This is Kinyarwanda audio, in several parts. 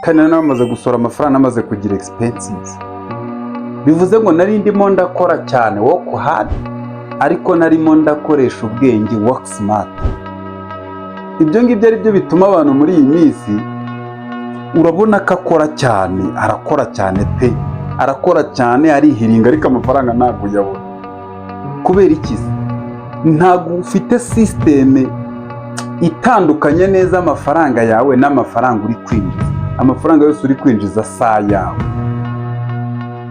Kandi nari namaze gusohora amafaranga, namaze kugira expenses. Bivuze ngo nari ndimo ndakora cyane, work hard, ariko narimo ndakoresha ubwenge, work smart. Ibyo ngibyo ari byo bituma abantu muri iyi minsi urabona ko akora cyane, arakora cyane pe, arakora cyane, arihiringa, ariko amafaranga ntabwo uyabona. Kubera iki se? Ntabwo ufite système itandukanye neza amafaranga yawe n'amafaranga uri kwinjiza. Amafaranga yose uri kwinjiza si ayawe.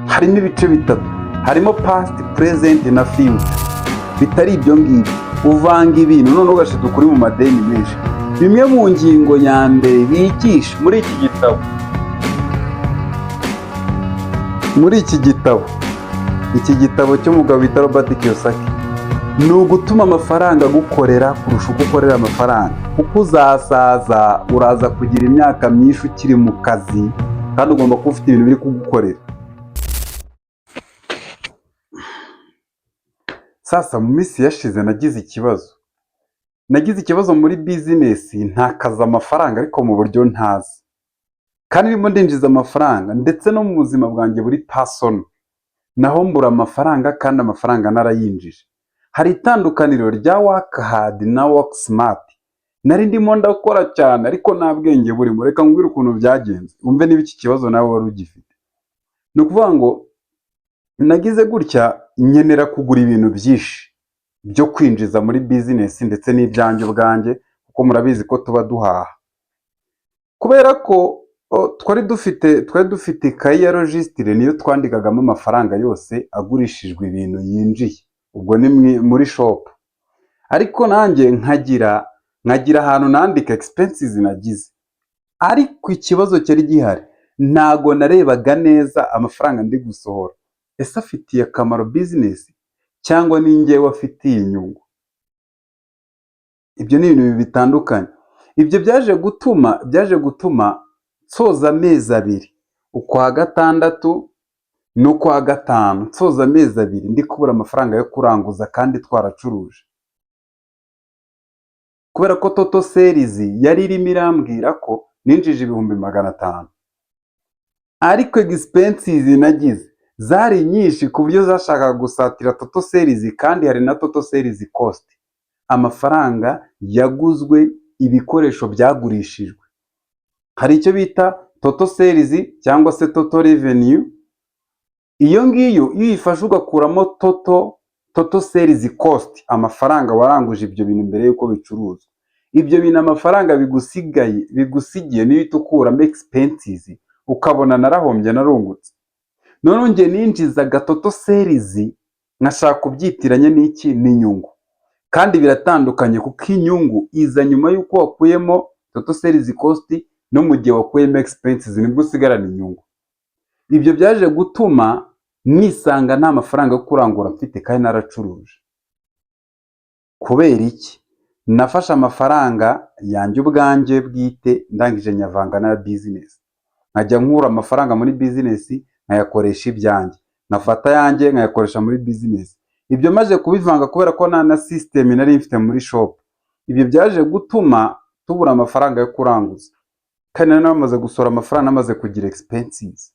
Harimo ibice bitatu: harimo past, present na future. Bitari ibyo ngibyo, uvanga ibintu, noneho ugashiduka uri mu madeni menshi. Bimwe mu ngingo ya mbere bigisha muri iki gitabo, iki gitabo cy'umugabo bita Robert Kiyosaki, ni ugutuma amafaranga agukorera kurusha uko ukorera amafaranga, kuko uzasaza, uraza kugira imyaka myinshi ukiri mu kazi, kandi ugomba kuba ufite ibintu biri kugukorera. Sasa mu minsi yashize nagize ikibazo muri business, ntakaza amafaranga ariko mu buryo ntazi, kandi ndimo ndinjiza amafaranga. Ndetse no mu buzima bwanjye buri personal naho mbura amafaranga, kandi amafaranga narayinjije. Hari itandukaniro rya work hard na work smart. Nari ndimo ndakora cyane ariko nta bwenge burimo. Reka nkubwire ukuntu byagenze, wumve niba iki kibazo nawe wari ugifite. Ni ukuvuga ngo nagize gutya nkenera kugura ibintu byinshi byo kwinjiza muri business, ndetse n'ibyanjye ubwanjye, kuko murabizi ko tuba duhaha. Kubera ko twari dufite ikayi ya registre, niyo twandikagamo amafaranga yose agurishijwe, ibintu yinjiye, ubwo ni muri shop. Ariko nanjye nkagira ahantu nandika expenses nagize. Ariko ikibazo cyari gihari, ntago narebaga neza amafaranga ndi gusohora, ese afitiye akamaro business cyangwa ni njyewe afitiye inyungu? Ibyo ni ibintu bitandukanye. Ibyo byaje gutuma nsoza amezi 2, ukwa gatandatu n'ukwa gatanu, nsoza amezi 2 ndi kubura amafaranga yo kuranguza kandi twaracuruje, kubera ko total sales yari irimo irambwira ko ninjije 500,000, ariko expenses nagize zari nyinshi ku buryo zashakaga gusatira total sales, kandi hari na total sales cost, amafaranga yaguzwe ibikoresho byagurishijwe. Hari icyo bita total sales cyangwa se total revenue. Iyo ngiyo iyo uyifashe ugakuramo total sales cost, amafaranga waranguje ibyo bintu mbere y'uko bicuruzwa, ibyo bintu, amafaranga bigusigaye, bigusigiye, niyo uhita ukuramo expenses, ukabona narahombye narungutse. Noneho njye ninjizaga total sales nkashaka kubyitiranya n'iki? N'inyungu. Kandi biratandukanye, kuko inyungu iza nyuma y'uko wakuyemo total sales cost, no mu gihe wakuyemo expenses nibwo usigarana inyungu. Ibyo byaje gutuma nisanga nta mafaranga yo kurangura mfite kandi naracuruje. Kubera iki? Nafashe amafaranga yanjye ubwanjye bwite, ndangije nyavanga na business, nkajya nkura amafaranga muri business nkayakoresha ibyanjye, nkafata ayanjye nkayakoresha muri business. Ibyo maze kubivanga, kubera ko nta na system nari mfite muri shop, ibyo byaje gutuma tubura amafaranga yo kuranguza, kandi nari namaze gusohora amafaranga, namaze kugira expenses.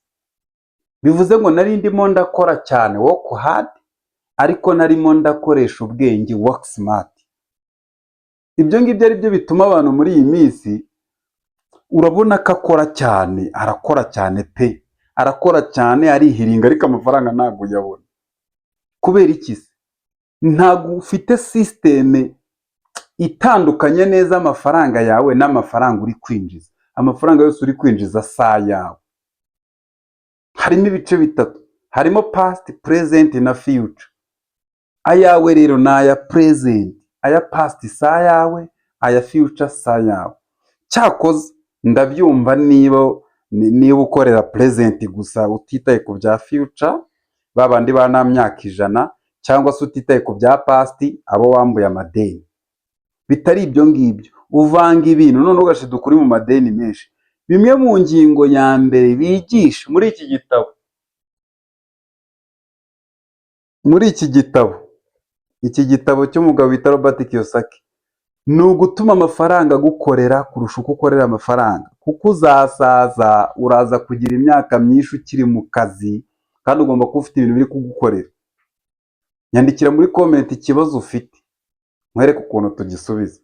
Bivuze ngo nari ndimo ndakora cyane, work hard, ariko narimo ndakoresha ubwenge, work smart. Ibyo ngibyo ari byo bituma abantu muri iyi minsi urabona ko akora cyane, arakora cyane pe, arakora cyane, arihiringa, ariko amafaranga ntabwo uyabona. Kubera iki se? Ntabwo ufite système itandukanye neza amafaranga yawe n'amafaranga uri kwinjiza. Amafaranga yose uri kwinjiza si ayawe. Harimo ibice bitatu: harimo past, present na future. Ayawe rero ni aya present, aya past si ayawe, aya future si ayawe. Cyakoze ndabyumva niba ukorera present gusa, utitaye ku bya future, ba bandi ba nta myaka 100, cyangwa se utitaye ku bya past, abo wambuye amadeni. Bitari ibyo ngibyo, uvanga ibintu, noneho ugashiduka uri mu madeni menshi. Bimwe mu ngingo ya mbere bigisha muri iki gitabo, iki gitabo cy'umugabo bita Robert Kiyosaki, ni ugutuma amafaranga agukorera kurusha uko ukorera amafaranga, kuko uzasaza, uraza kugira imyaka myinshi ukiri mu kazi, kandi ugomba kuba ufite ibintu biri kugukorera. Kuko uzasaza, uraza kugira imyaka myinshi ukiri mu kazi, kandi ugomba kuba ufite ibintu biri kugukorera. Nyandikira muri comment ikibazo ufite, nkwereke ukuntu tugisubiza.